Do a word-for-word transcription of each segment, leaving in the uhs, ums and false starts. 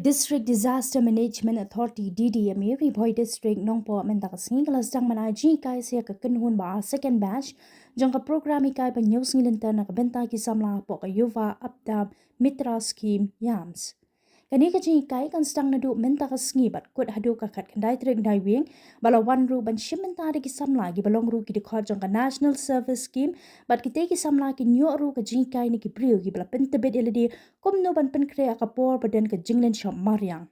District Disaster Management Authority, D D M A, Ri Bhoi District, Nongpoh, mynta ka sngi ka la sdang ban ai jinghikai sa ïa ka kynhun ba ar, second batch jong ka program hikai ba hynñiew sngi lynter na ka bynta ki samla hapoh ka Yuva Apna Mitra Scheme, YAMS. Kane ka jinghikai kan sdang naduh mynta ka sngi bad kut haduh ka khatkhyndai tarik Naiwieng, ba la wan ruh ban shim bynta da ki samla kiba long ruh ki dkhot jong ka National Service Scheme, bad kitei ki samla kin ïoh ruh ka jinghikai na ki briew kiba la pyntbit ïa lade kumno ban pynkhreh ha ka por ba don ka jinglynshop mariang.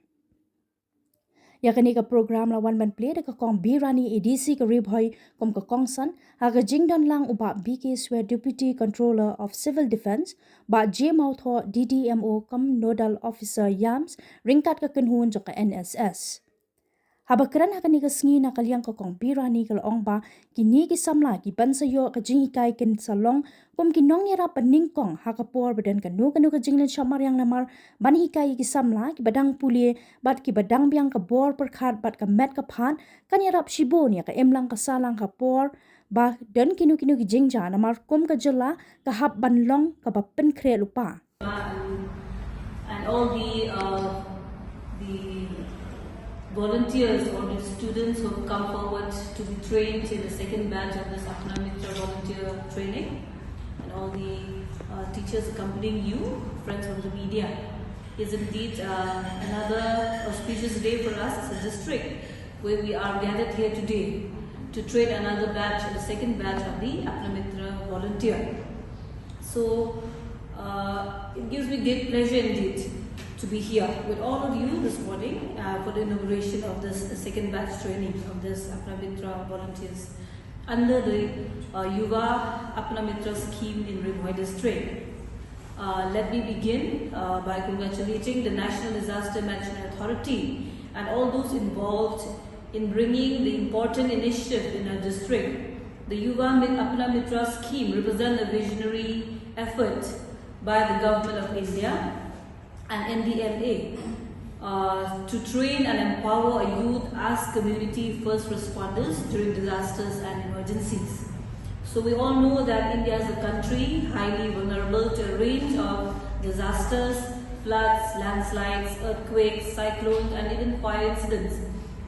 Ïa kane ka program la wan ban plie da ka Kong Birani, A D C ka Ri Bhoi, kum ka kongsan, ha ka jingdon lang u Bah B K Swer, Deputy Controller of Civil Defence, Bah J Mawthoh, D D M O cum Nodal Officer, YAMS, ryngkat ka kynhun jong ka N S S. Haba kren ha kane ka sngi na ka liang ka Kong Birani ka la ong ba kine ki samla kiban sa ïoh ka jinghikai kin sa long kum ki nongïarap ba nyngkong ha ka por ba don kano kano ka jinglynshop mariang, namar ban hikai ïa ki samla kiba dang pule bad kiba dang biang ka bor pyrkhat bad ka met ka phad, kan ïarap shibun ïa ka imlang ka sahlang ha ka por ba don kino kino ki jingjia, namar kum ka jylla ka hap ban long kaba pynkhreh lypa. And, and all the uh, the volunteers or the students who have come forward to be trained in the second batch of this Apna Mitra volunteer training, and all the uh, teachers accompanying you, friends from the media, is indeed uh, another auspicious day for us as a district, where we are gathered here today to train another batch, the second batch of the Apna Mitra volunteer. So uh, it gives me great pleasure indeed to be here with all of you this morning uh, for the inauguration of this second batch training of this Apna Mitra volunteers under the uh, Yuva Apna Mitra scheme in Ri Bhoi District. Uh, let me begin uh, by congratulating the National Disaster Management Authority and all those involved in bringing the important initiative in our district. The Yuva Mit- Apna Mitra scheme represents a visionary effort by the Government of India and N D M A uh, to train and empower a youth as community first responders during disasters and emergencies. So we all know that India is a country highly vulnerable to a range of disasters, floods, landslides, earthquakes, cyclones, and even fire incidents.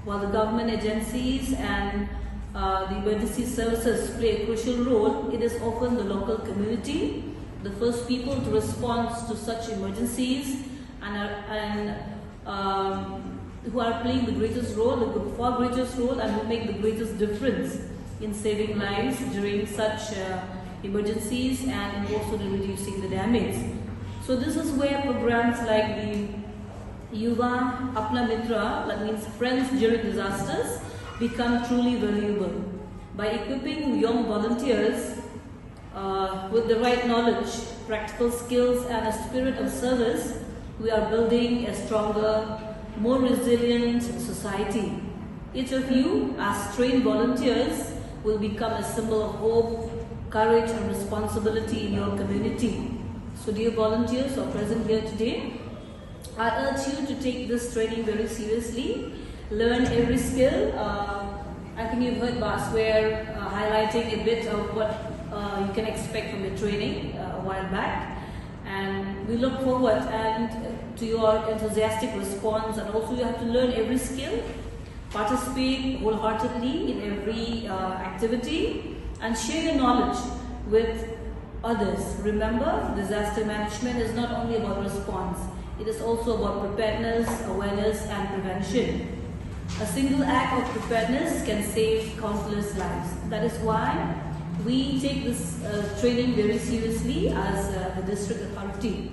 While the government agencies and uh, the emergency services play a crucial role, it is often the local community, the first people to respond to such emergencies, and, are, and um, who are playing the greatest role, the far greatest role, and who make the greatest difference in saving lives during such uh, emergencies and also in reducing the damage. So this is where programs like the Yuva Apna Mitra, that means Friends During Disasters, become truly valuable. By equipping young volunteers uh, with the right knowledge, practical skills, and a spirit of service, we are building a stronger, more resilient society. Each of you, as trained volunteers, will become a symbol of hope, courage, and responsibility in your community. So, dear volunteers who are present here today, I urge you to take this training very seriously, learn every skill. Uh, I think you've heard Bah Swer uh, highlighting a bit of what uh, you can expect from the training uh, a while back. And we look forward and to your enthusiastic response, and also you have to learn every skill, participate wholeheartedly in every uh, activity, and share your knowledge with others. Remember, disaster management is not only about response, it is also about preparedness, awareness, and prevention. A single act of preparedness can save countless lives. That is why we take this uh, training very seriously as uh, the district authority.